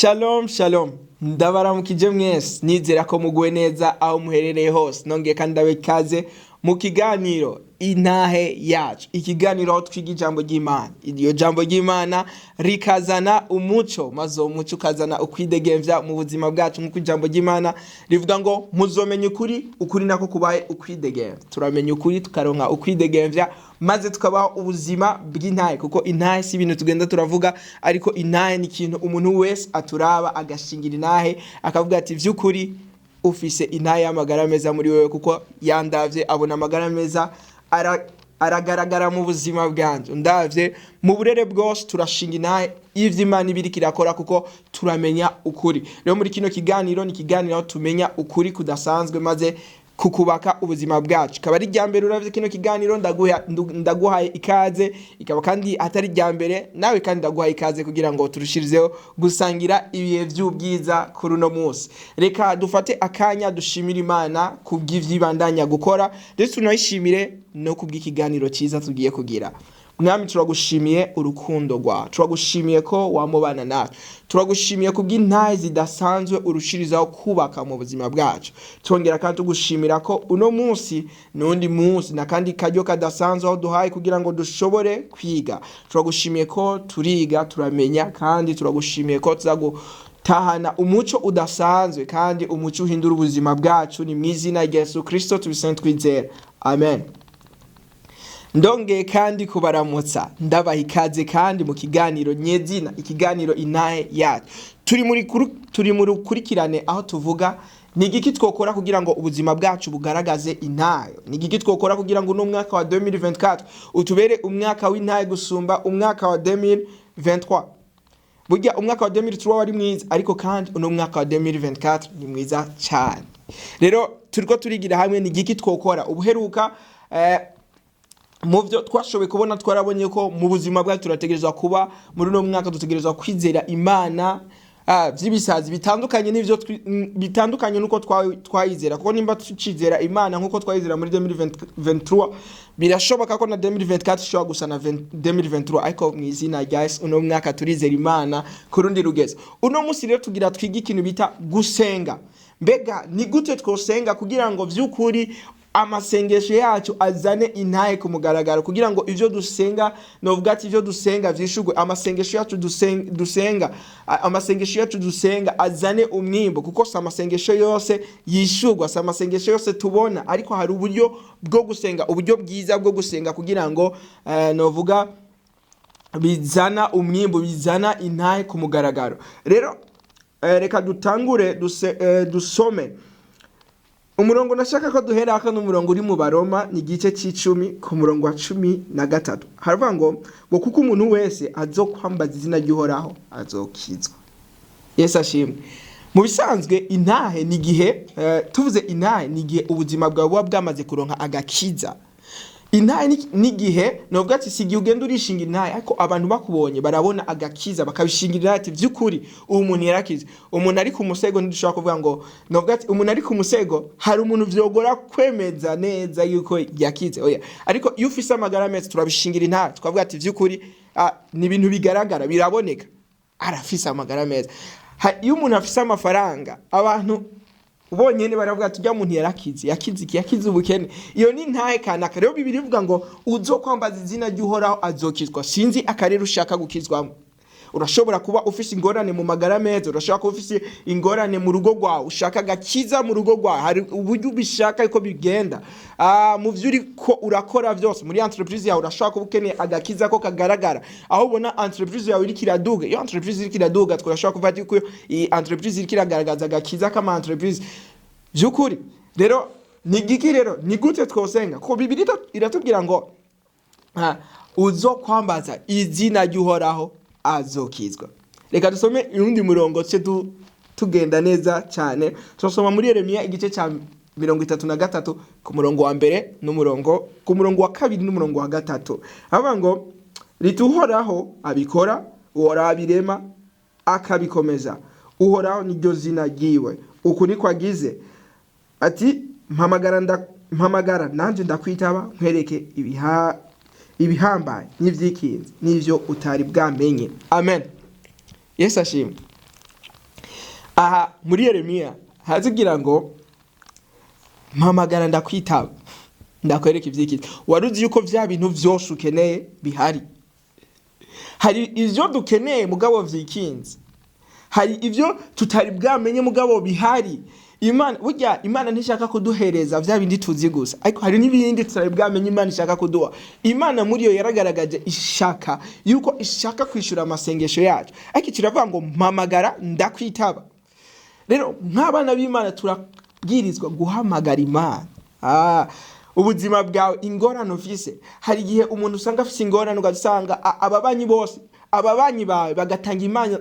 Shalom shalom, ndabaramukije mwese, nizera ko muguwe neza aho muherereye hose. Nongeye kandi ndabe ikaze mu kiganiro Intahe Yacu, ikiganiro aho twiga ijambo ry'Imana, iryo jambo ry'Imana rikazana umuco, maze uwo muco ukazana ukwidegemvya mu buzima bwacu, nk'uko ijambo ry'Imana rivuga ngo: "Muzomenya ukuri, ukuri nako kubaye ukwidegemvya." Turamenya ukuri, tukaronka ukwidegemvya, maze tukabaho ubuzima bw'intahe, kuko intahe si ibintu tugenda turavuga, ariko intahe ni ikintu umuntu wese aturaba agashingira intahe, akavuga ati: "Vy'ukuri ufise intahe y'amagara meza muri wewe," kuko yandavye abona amagara meza aragaragara mu buzima bwanje. Ndavye mu burere bwose, turashinga intahe ivyo Imana ibiriko irakora, kuko turamenya ukuri. Rero muri kino kiganiro, ni ikiganiro aho tumenya ukuri kudasanzwe, maze kukubaka ubuzima bwacu. Ikaba ari irya mbere uravye kino kiganiro, ndaguhaye ikaze. Ikaba kandi atari irya mbere, nawe kandi ndaguhaye ikaze kugira ngo turushirizeho gusangira ibihe vy'ubwiza kuri uno munsi. Reka dufate akanya dushimire Imana kubw'ivyibandanya gukora, ndetse tunayishimire no kubw'ikiganiro cyiza tugiye kugira. Mwami, turagushimiye urukundo rwawe, turagushimiye ko wamubana natwe, turagushimiye kubw'intahe zidasanzwe urushirizaho kubaka mu buzima bwacu. Twongera kandi tugushimira ko uno munsi n'undi munsi n'akandi karyo kadasanzwe aho duhaye kugira ngo dushobore kwiga. Turagushimiye ko turiga, turamenya, kandi turagushimiye ko tuza gutahana umuco udasanzwe kandi umuco uhindura ubuzima bwacu. Ni mu izina rya Yesu Kristo tubisenga twizera, amen. Ndongeye kandi kubaramutsa, ndabaha ikaze kandi mu kiganiro nyezina, ikiganiro Intahe Yacu. Turi mu rukurikirane aho tuvuga ni igiki twokora kugira ngo ubuzima bwacu bugaragaze intahe, ni igiki twokora kugira ngo uno mwaka wa 2024 utubere umwaka w'intahe gusumba umwaka wa 2023. Burya umwaka wa 2023 wari mwiza, ariko kandi uno mwaka wa 2024 ni mwiza cyane. Rero turiko turigira hamwe ni igiki twokora. Ubuheruka, mu byo twashoboye kubona, twarabonye ko mu buzima bwacu turategerezwa kuba muri uno mwaka dutegerezwa kwizera Imana vy'ibisazi bitandukanye n'ivyo bitandukanye nuko twayizera, kuko nimba tucizera Imana nkuko twayizera muri 2023, birashoboka ko na 2024 ishobora gusa na 2023. Ariko mu izina rya Yesu, uno mwaka turizera Imana ku rundi rugezo. Uno munsi rero tugira twige ikintu bita gusenga. Mbega ni gute twosenga kugira ngo vy'ukuri amasengesho yacu azane intahe ku mugaragaro, kugira ngo ivyo dusenga, novuga ati ivyo dusenga vyishurwe, amasengesho yacu dusenga, amasengesho yacu dusenga azane umwimbo? Kuko si amasengesho yose yishurwa, si amasengesho yose tubona, ariko hari uburyo bwo gusenga, uburyo bwiza bwo gusenga kugira ngo novuga bizana umwimbo, bizana intahe ku mugaragaro. Rero reka dutangure dusome umurongo nashaka ko duherako. N'umurongo uri mu Baroma, ni igice c'icumi ku murongo wa 13. Haravuga ngo: "Kuko umuntu wese azokwambaza izina ry'Uhoraho azokizwa." Yesu ashimwe. Mu bisanzwe intahe ni igihe, tuvuze intahe, ni igihe ubuzima bwawe buba bwamaze kuronka agakiza. Intahe n'igihe, novuga ati si igihe ugenda urishinga intahe, ariko abantu bakubonye barabona agakiza, bakabishingira ati: "Vy'ukuri uwo muntu yarakize." Umuntu ari ku musego, ntidushobora kuvuga ngo, novuga ati umuntu ari ku musego, hari umuntu vyogora kwemeza neza yuko yakize, oya. Ariko iyo ufise amagara meza, turabishingira intahe, tukavuga ati: "Vy'ukuri ni ibintu bigaragara, biraboneka, arafise amagara meza." Iyo umuntu afise amafaranga, abantu bonyene baravuga ati: "Urya muntu yarakize." Yakize iki? Yakize ubukene. Iyo ni ntahe kanaka. Rero Bibiri ivuga ngo: "Uzokwambaza izina ry'Uhoraho azokizwa." Sinzi akarere ushaka gukizwamo. Urashobora kuba ufise ingorane mu magara meza, urashobora kuba ufise ingorane mu rugo rwawe, ushaka agakiza mu rugo rwawe, hari uburyo ubishaka ko bigenda. Mu vyo uriko urakora vyose, muri entreprise yawe, urashobora kuba ukeneye agakiza ko kagaragara, aho ubona entreprise yawe iriko iraduga. Iyo entreprise iriko iraduga, turashobora kuvuga yuko iyi entreprise iriko iragaragaza agakiza k'ama entreprise vy'ukuri. Rero ni igiki? Rero ni gute twosenga? Kuko Bibiri iratubwira ngo uzokwambaza izina ry'Uhoraho azokizwa. Reka dusome urundi murongo tse tugenda neza cyane. Turasoma muri Yeremiya igice cya 33 ku murongo wa mbere n'umurongo, ku murongo wa kabiri n'umurongo wa gatatu. Havuga ngo: "Rita Uhoraho abikora, Uhoraho abirema akabikomeza, Uhoraho niryo zina ryiwe. Uku niko agize ati: mpamagara, mpamagara nanjye ndakwitaba, nkwereke ibihambaye n'ivyikinze n'ivyo utari bwamenye." Amen, Yesu ashimwe. Aha muri Yeremiya hazigira ngo mpamagara ndakwitaba, ndakwereka ivyikiza. Wari uzi yuko vya bintu vyose ukeneye bihari? Hari ivyo dukeneye mugabo vyikinze, hari ivyo tutari bwamenye mugabo bihari. Imana burya, Imana ntishaka kuduhereza vya bindi tuzi gusa, ariko hari n'ibindi tutari bwamenye Imana ishaka kuduha. Imana muri yo yaragaragaje ishaka yuko ishaka kwishura amasengesho yacu, ariko kiravuga ngo mpamagara ndakwitaba. Rero nk'abana b'Imana turabwirizwa guhamagara Imana. Ubuzima bwawe, ingorane ufise, hari igihe umuntu usanga afise ingorane, ugasanga ababanyi bose, ababanyi bawe bagatanga Imana.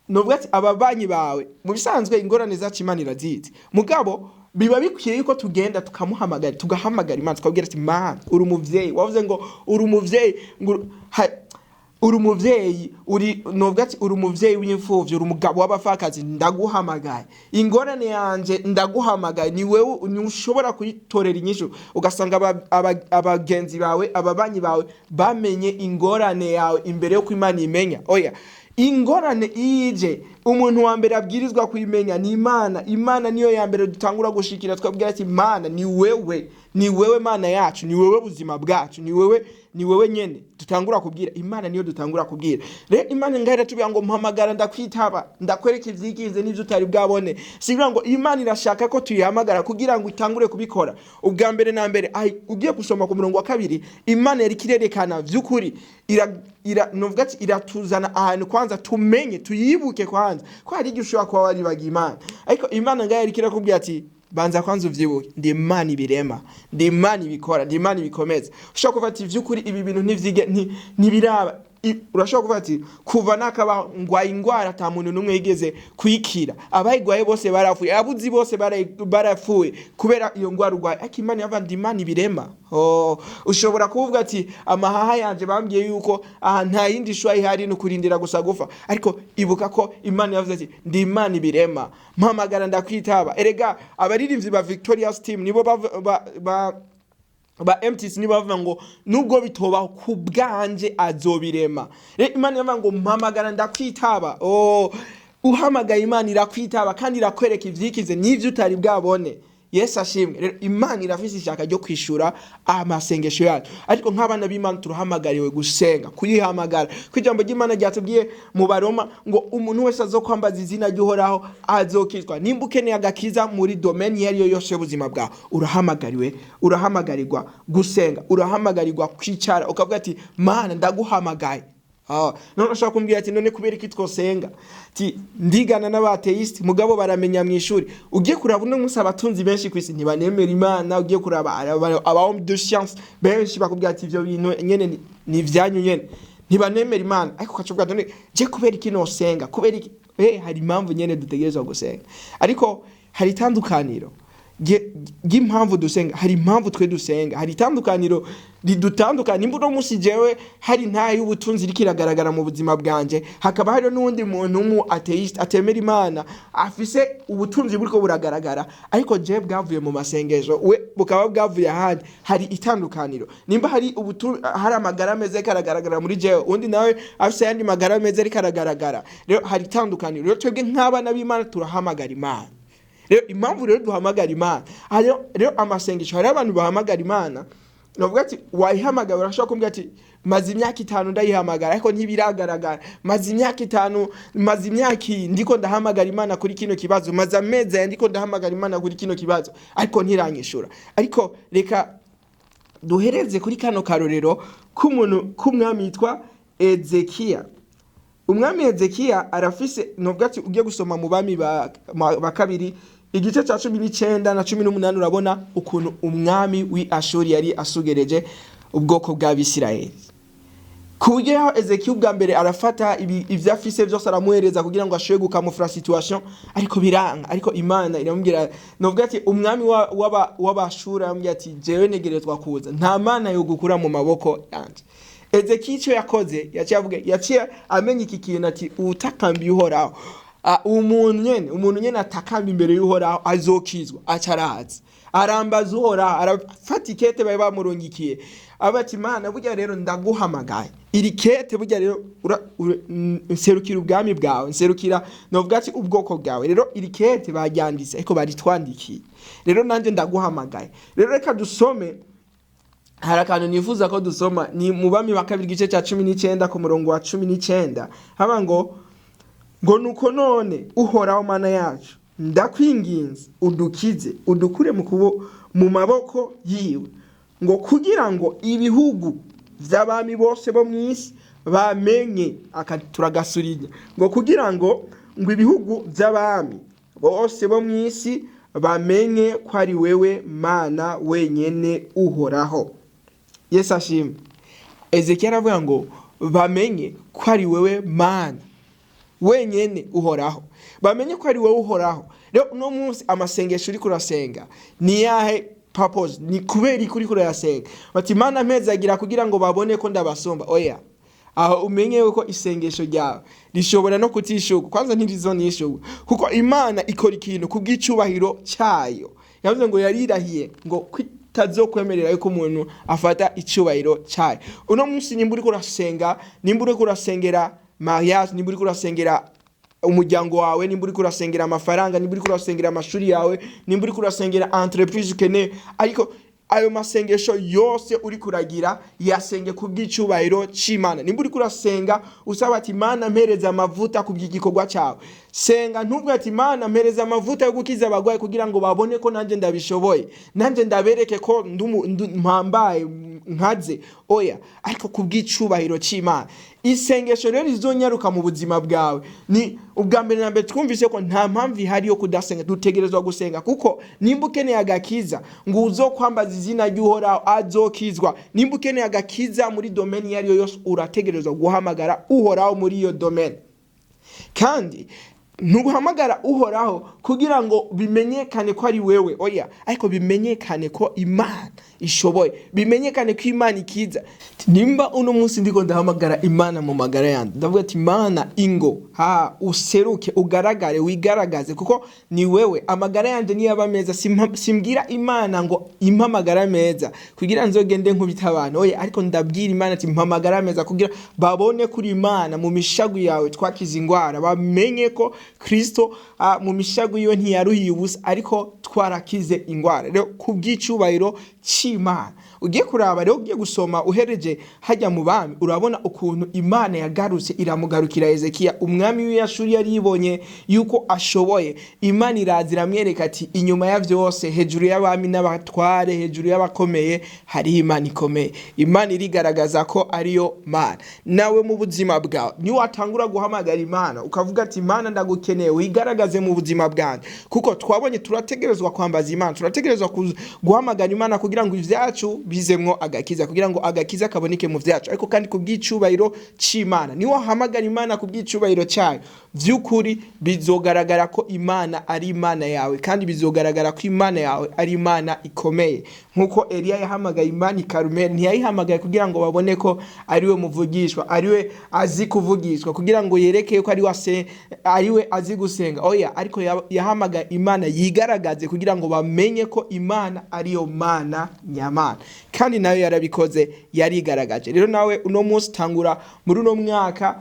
Novuga ati ababanyi bawe, mu bisanzwe ingorane zacu Imana irazizi, mugabo biba bikwiye yuko tugenda tukamuhamagara, tugahamagara Imana, tukabwira ati Mana, uri umuvyeyi, wavuze ngo uri umuvyeyi, ngo uri umuvyeyi, uri, novuga ati uri umuvyeyi w'imfuvyi, uri umugabo w'abapfakazi, ndaguhamagaye, ingorane yanje ndaguhamagaye, ni wewe ushobora kuyitorera inyishu. Ugasanga abagenzi bawe, ababanyi bawe bamenye ingorane yawe imbere yo Imana imenya. Oya, ingorane ije, umuntu wa mbere abwirizwa kuyimenya ni Imana. Imana niyo ya mbere dutangura gushikira, twabwira ati Mana, ni wewe, ni wewe Mana yacu, ni wewe buzima bwacu, ni wewe, ni wewe nyene dutangura kubwira. Imana niyo dutangura kubwira. Rero Imana ngaho iratubwira ngo mpamagara ndakwitaba, ndakwereka ivyiginze n'ivyo utari bwabone. Sibira ngo Imana irashaka ko tuyihamagara kugira ngo itangure kubikora. Ubwa mbere na mbere, ugiye gusoma ku murongo wa 2, Imana yari kirerekana vy'ukuri, ira novuga ati iratuzana ahantu kwanza tumenye, tuyibuke kwanza, ko hari igihe ushobora kuba waribagiye Imana, ariko Imana ngaho yari kirakubwira ati banza kwanza uvyibuke, ndi Imana ibirema, ndi Imana ibikora, ndi Imana ibikomeza. Ushobora kuvuga ati vy'ukuri ibi bintu ntivyige, ntibiraba. Urashobora kuvuga ati kuva nakabaho ngwaye ingwara ata muntu n'umwe yigeze kuyikira, abayigwaye bose barapfuye, abuzi bose barapfuye kubera iyo ngwara urwaye, ariko Imana yavuga ndi Imana ibirema. Oh, ushobora kuvuga ati amahaha yanje bambwiye yuko aha nta yindi shwa ihari, ni kurindira gusa gufa, ariko ibuka ko Imana yavuze ati ndi Imana ibirema, mpamagara ndakwitaba. Erega abaririmbyi ba Victorious Team nibo ba MTC nibo bavuga ngo nubwo bitobaho ku bwanje azobirema. Rero Imana yavuga ngo mpamagara ndakwitaba. Oh, uhamagaye Imana irakwitaba kandi irakwereka ivyikize n'ivyo utari bwabone. Yesu ashimwe. Rero Imana irafise ishaka ryo kwishura amasengesho yacu, ariko nk'abana b'Imana turahamagariwe gusenga, kuyihamagara. Ko ijambo ry'Imana ryatubwiye mu Baroma ngo umuntu wese azokwambaza izina ry'Uhoraho azokizwa. Nimba ukeneye agakiza muri domaine iyo ariyo yose y'ubuzima bwawe, urahamagariwe, urahamagarirwa gusenga, urahamagarirwa kwicara ukavuga ati Mana ndaguhamagaye. None ushobora kumbwira ati none kubera iki twosenga? Ati ndigana n'abateist mugabo baramenya mu ishuri. Ugiye kuraba uno munsi abatunzi benshi kwisi ntibanemera Imana. Ugiye kuraba aba homme de science benshi bakubwira ati ivyo bintu nyene ni ivyanyu nyene, ntibanemera Imana. Ariko ukacuvuga none je kubera iki nosenga? Kubera iki? Hari impamvu nyene dutegerezwa gusenga, ariko hari itandukaniro ry'impamvu dusenga, hari impamvu twe dusenga, hari itandukaniro ridutandukana. Nimba uno munsi jewe hari ntayo y'ubutunzi iriko iragaragara mu buzima bwanje, hakaba hariho n'uwundi muntu w'umu atheist atemera Imana afise ubutunzi buriko buragaragara, ariko jewe bwavuye mu masengesho, we bukaba bwavuye ahandi, hari itandukaniro. Nimba hari hari amagara meza ariko aragaragara muri jewe, undi nawe afise ayandi magara meza ariko aragaragara, rero hari itandukaniro. Rero twebwe nk'abana b'Imana turahamagara Imana. Rero impamvu rero duhamagara Imana, rero amasengesho, hari abantu bahamagara Imana, navuga ati wayihamagara, urashobora kumbwira ati maze imyaka 5 ndayihamagara ariko ntibiragaragara, maze imyaka 5, maze imyaka iyi ndiko ndahamagara Imana kuri kino kibazo, maze amezi aya ndiko ndahamagara Imana kuri kino kibazo ariko ntiranyishura. Ariko reka duhereze kuri kano karorero k'umuntu, k'umwami yitwa Ezekiya. Umwami Ezekiya arafise, novuga ati ugiye gusoma mu bami ba kabiri igice ca 19 na 18, urabona ukuntu umwami w'i Ashuri yari asugereje ubwoko bw'Abisirayeli. Ku buryo yaho Ezekiya ubwa mbere arafata ivyo afise vyose aramuhereza kugira ngo ashobore gukamufra situation, ariko biranga. Ariko Imana iramubwira, novuga ati umwami w'Abashuri aramubwira ati jewe negerezwa kuza, nta mana yo gukura mu maboko yanje. Ezekiya icyo yakoze, yaciye avuga, yaciye amenya iki kintu ati utakambiye Uhoraho, umuntu nyene atakamba imbere y'Uhoraho azokizwa. Aca araza Arambaza Uhoraho, arafata ikete bari bamurungikiye, aba ati: "Imana, burya rero ndaguhamagaye, iri kete burya rero nserukira ubwami bwawe, nserukira, novuga ati, ubwoko bwawe. Rero iri kete baryanditse ariko baritwandikiye, rero nanjye ndaguhamagaye." Rero reka dusome, hari akantu nifuza ko dusoma, ni mu Bami wa Kabiri igice cya 19 ku murongo wa 19. Haba ngo: "Nuko none, Uhoraho Mana yacu, ndakwinginze, udukize, udukure mu maboko yiwe, ngo kugira ngo ibihugu vy'abami bose bo mw'isi bamenye." Aka turagasurinya, ngo kugira ngo ibihugu vy'abami bose bo mw'isi bamenye ko ari wewe Mana wenyene Uhoraho. Yesu ashimwe. Ezekiel aravuga ngo bamenye ko ari wewe Mana wenyene Uhoraho, bamenye ko ari wowe Uhoraho. Rero uno munsi amasengesho uriko urasenga ni yahe purpose? Ni kubera iki uriko urayasenga? Bati: "Mana, mpezagira kugira ngo babone ko ndabasumba." Oya, aho umenye yuko isengesho ryawe rishobora no kutishurwa, kwanza ntirizonishurwa, kuko Imana ikora ikintu kubw'icubahiro cyayo. Yavuze ngo yarirahiye ngo kitazokwemerera yuko umuntu afata icubahiro cyayo. Uno munsi nimba uriko urasenga, nimba uriko urasengera mariage, nimba uriko urasengera umuryango wawe, nimba uriko urasengera amafaranga, nimba uriko urasengera amashuri yawe, nimba uriko urasengera entreprise ukeneye, ariko ayo masengesho yose uriko uragira, yasenge kubw'icubahiro c'Imana. Nimba uriko urasenga usaba ati: "Imana, mpereza amavuta kubw'igikorwa cyawe," senga ntubwe ati: "Imana, mpereza amavuta yo gukiza abagwayi kugira ngo babone ko nanjye ndabishoboye, nanjye ndabereke ko mpambaye nkaze." Oya, ariko kubw'icubahiro c'Imana. Isengesho rero rizonyaruka mu buzima bwawe ni ubwa mbere na mbere twumvise ko nta mpamvu ihari yo kudasenga, dutegerezwa gusenga, kuko nimba ukeneye agakiza, ngo uzokwambaza izina ry'Uhoraho azokizwa. Nimba ukeneye agakiza muri domaine iyo ari yo yose, urategerezwa guhamagara Uhoraho muri iyo domaine. Kandi ntuhamagara Uhoraho kugira ngo bimenyekane ko ari wewe, oya, ariko bimenyekane ko Imana ishoboye, bimenyekane ko Imana ikiza. Nimba uno munsi ndiko ndahamagara Imana mu magara yanjye, ndavuga ati: "Imana, ingo ha useruke, ugaragare, wigaragaze, kuko ni wewe. Amagara yanjye niyaba meza, simbwira Imana ngo impe amagara meza kugira nzogende nkubita abantu, oya, ariko ndabwira Imana ati: 'Mpa amagara meza kugira babone kuri Imana, mu mishagu yawe twakize ingwara, bamenye ko Kristo mu mishagu yiwe ntiyaruhiye ubusa, ariko twarakize ingwara.'" Rero kubw'icubahiro c'Imana. Ugiye kuraba rero, ugiye gusoma uhereje hajya mu Bami, urabona ukuntu Imana yagarutse iramugarukira Hezekiya. Umwami w'Iyashuri yari yibonye yuko ashoboye, Imana iraza iramwereka ati: "Inyuma ya vyose, hejuru y'abami n'abatware, hejuru y'abakomeye, hariho Imana ikomeye." Imana irigaragaza ko ariyo Mana. Nawe mu buzima bwawe, niwatangura guhamagara Imana ukavuga ati: "Imana, ndagukeneye, wigaragaze mu buzima bwanjye," kuko twabonye turategerezwa kwambaza Imana, turategerezwa guhamagara Imana kugira ngo ivyacu bizemwo agakiza, kugira ngo agakiza kaboneke mu vyacu, ariko kandi kubw'icubahiro c'Imana. Niwo wahamagara Imana kubw'icubahiro cyayo, vy'ukuri bizogaragara ko Imana ari Imana yawe, kandi bizogaragara ko Imana yawe ari Imana ikomeye. Nkuko Eliya yahamagaye Imana i Karumeli, ntiyayihamagaye kugira ngo babone ko ariwe muvugishwa, ariwe azi kuvugishwa, kugira ngo yereke ko ariwe azi gusenga, oya, ariko yahamagaye Imana yigaragaze kugira ngo bamenye ko Imana ariyo Mana nyamana, kandi nayo yarabikoze, yarigaragaje. Rero nawe uno munsi tangura muri uno mwaka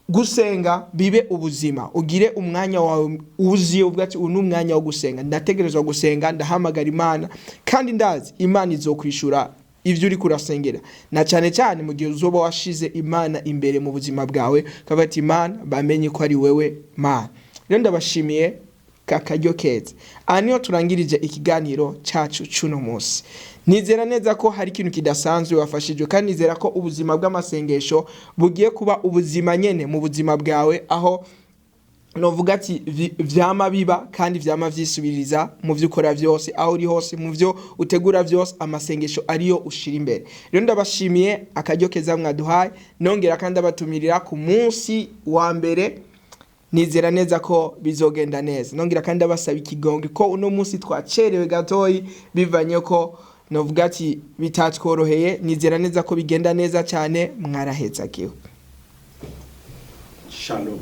gusenga bibe ubuzima, ugire umwanya wawe uzi, uvuga ati: "Uyu ni umwanya wo gusenga, ndategerezwa gusenga, ndahamagara Imana, kandi ndazi Imana izokwishura ivyo uriko urasengera," na cyane cyane mu gihe uzoba washize Imana imbere mu buzima bwawe, ukavuga ati: "Imana, bamenye ko ari wewe Mana." Rero ndabashimiye kakaryo keza. Aha niho turangirije ikiganiro cyacu c'uno munsi. Nizera neza ko hari ikintu kidasanzwe wafashijwe, kandi nizera ko ubuzima bw'amasengesho bugiye kuba ubuzima nyene mu buzima bwawe, aho novuga ati vyama biba kandi vyama vyisubiriza mu vyo ukora vyose, aho uri hose, mu vyo utegura vyose, amasengesho ariyo ushira imbere. Rero ndabashimiye akaryo keza mwaduhaye, nongera kandi abatumirira ku munsi wa mbere. Nizera neza ko bizogenda neza. Nongera kandi abasaba ikigongo ko uno munsi twacerewe gatoyi, bivanye ko novuga ati bitatworoheye. Nizera neza ko bigenda neza cyane. Mwarahezagiwe. Shalom.